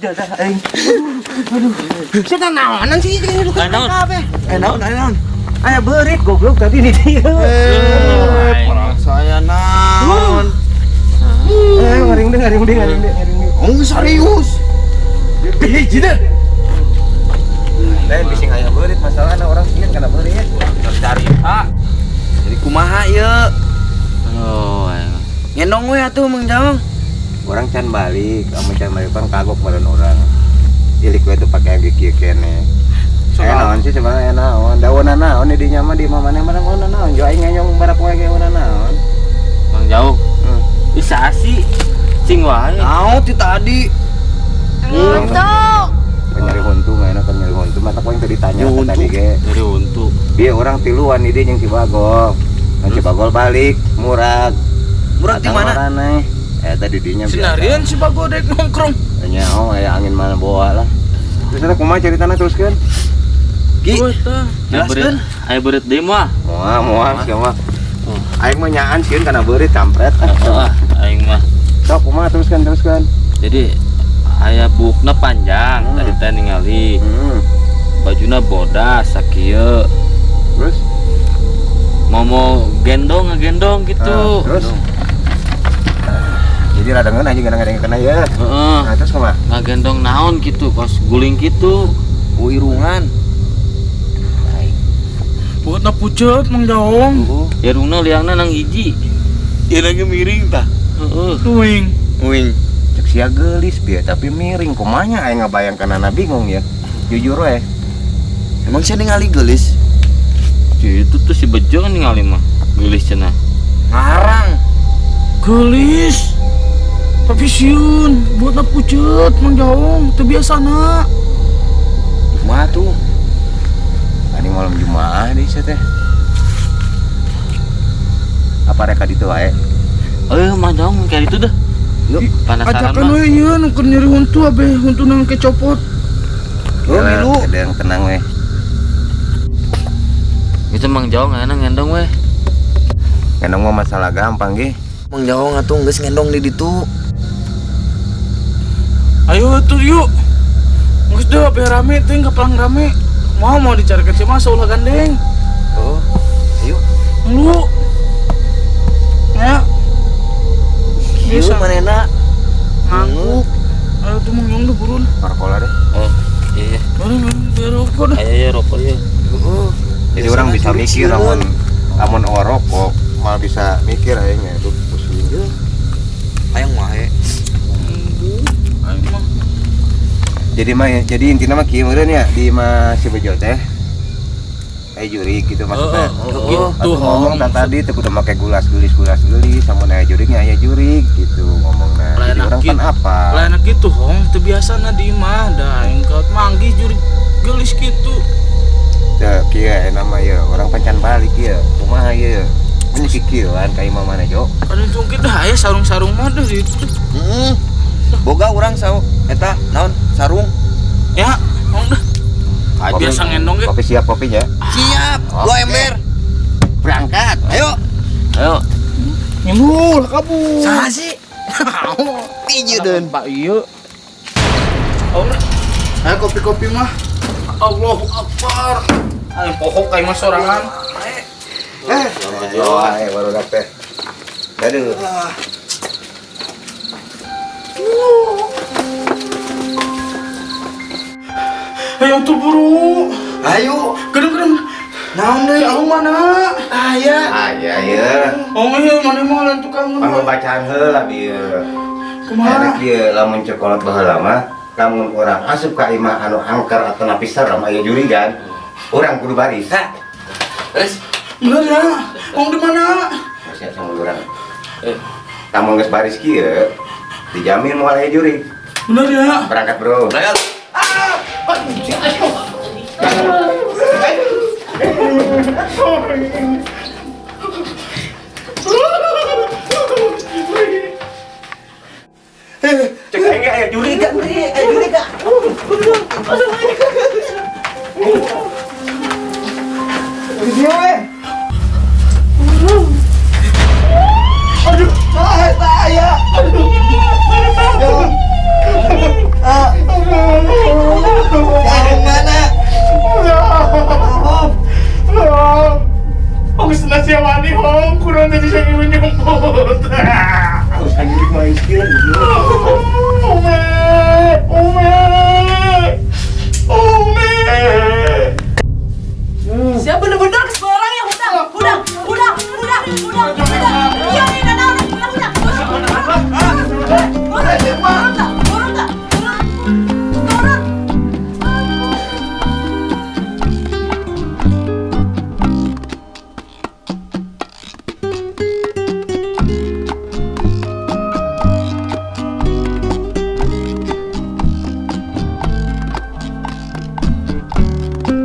Dadah aing. Aduh. Sia naonan sih ini lu Eh, naon? kabeh. Eh, naon, eh, naon? Aya beurit goblok tadi di dieu. Eh, saya naon? Eh, ngaring deh, ngaring deh, ngaring deh, ngaring deh. Oh, serius. Hiji deh. Lain bising aya beurit masalahna orang sieun kana beurit. Carita. Jadi kumaha ieu? Oh, aing. Ngendong we atuh, Mang Jaong. Orang can balik, kamu can balik kan kagok meureun urang. Ilik we tuh pake ge kieu kene. Aya naon sih sebenarnya, aya naon? Da euweuh naon di dinya mah, di imah maneh mah euweuh naon. Jo aing ngenyong bara poe ge euweuh naon. Mang Jauh. Bisa sih. Cing wae. Naon ti tadi? Untuk. Kan nyari huntu, nggak enak kan nyari huntu. Mata poin tadi tanya Nyari tadi huntu. Ge. Nyari huntu. Dia orang tiluan ini jeung si Bagol. Nah, si Bagol balik, murag. Murag di mana? Maraneh. Eh, tadi dinya biasa. Senarian si Bagol dek nongkrong. Nya, oh, aya angin mana bawa lah. Terus eta kumaha ceritana, teruskeun? Ki, Oh, eta. Aya beurit, jelaskeun. Aya beurit deui mah. Moal, moal sia mah. Oh. Aing mah nyaan sieun kana beurit, kampret. Ah, aing mah. Sok kumaha, teruskeun, teruskeun. Jadi aya buukna panjang tadi teh ningali. Bajuna bodas sakieu. Terus? Mau mau gendong, ngegendong gitu. Ah, terus? Jadi rada ngeunah anjing kadang-kadang kena ya. Heeh. Nah, terus kumaha? Ngagendong naon gitu, kos guling gitu. Oh, irungan. Buatna pucet, Mang Jaong. Irungna liangna nang hiji. Ieu lagi miring tah. Heeh. Tuing. Wing. Cek sia geulis bieu tapi miring, kumanya aing ngabayangkeunana bingung ya. Jujur we. Emang sia ningali geulis? Itu tuh si Bejo kan ningali mah. Geulis cenah. Ngarang. Geulis. Tapi sieun, buatna pucet, Mang Jaong, teu biasana. Kumaha tuh? Tadi malam Jumaah di sia teh. Apa reka ditu wae? Eh, Mang Jaong kayak itu dah. Yuk. Penasaran Ajakan mah. We ieu nu keur nyeri huntu, abe huntu nang kecopot. Lu milu. Ada yang tenang we. Itu Mang Jaong enak ngendong we. Ngendong mah masalah gampang ge. Mang Jaong atuh geus ngendong di ditu. Ayo tuh yuk. Geus deh abe rame teh kapalang rame. Mau mau dicari ke mah ulah gandeng. Oh. Ayo. Lu. Ya. Kieu Bisa. manehna. Ngangguk. Ayo tuh Mang Jaong tuh burun. Markola deh. Oh, iya. Baru baru rokok dah. Ayo ya rokok ya. Heeh. Jadi orang bisa mikir lamun lamun rokok malah bisa mikir aingnya itu pusing. Hayang wae. Ayo mah. Jadi mah jadi intinya mah kieu meureun ya di imah si Bejo teh. Eh, jurig gitu maksudnya. Heeh, gitu, Atuh ngomong Hong. tak tadi teh kudu make gulas gelis gulas gelis sama aya jurignya aya jurig gitu ngomongna. Lain Jadi orang kan gitu. apa? Lain gitu, Hong, teu biasana di imah da aing kaut manggih jurig geulis gitu. Teu kieu aya mah ieu orang pancan balik ieu. Kumaha ieu? Ini kikieuan ka imah mana jo? Ada cungkit dah aya sarung-sarung mah dah di itu. Heeh. Boga urang sau eta naon sarung. Ya, Hong dah. Kopi- Biasa ngendong ge. Kopi siap kopinya. Siap, dua ember. Berangkat. Ayo. Ayo. Nyembul kabur. Saha sih? Piju deun. Pak ieu. Oh, dah. Ayo kopi-kopi mah. Allahu Akbar. Ayo pohok kayak mah sorangan. Eh, wah, baru teh. Aduh. Ayo tuh buru. Ayo. Gedeng-gedeng. Naon deui? Ya Allah mana? Aya. Aya ya. Oh iya, mana mah lain tukang. Pembacaan heula bieu. Kumaha? Ada kieu lamun cokolot baheula mah, lamun urang asup ka imah anu angker atau napi serem aya jurigan, urang kudu baris. Terus Bener ya? Ong di mana? Siap sama urang. Eh, Lamun geus baris kieu, dijamin moal aya jurig. Bener ya? Berangkat, Bro. berangkat. Cek aing ge aya jurigan, aya jurigan. Di dieu we. Aduh, ah, eta aya. Aduh. Sia wani hong, kurang tadi saya nyumput. Usah girik mah skill goblok. Umi, Umi, Umi. Siapa bener-bener.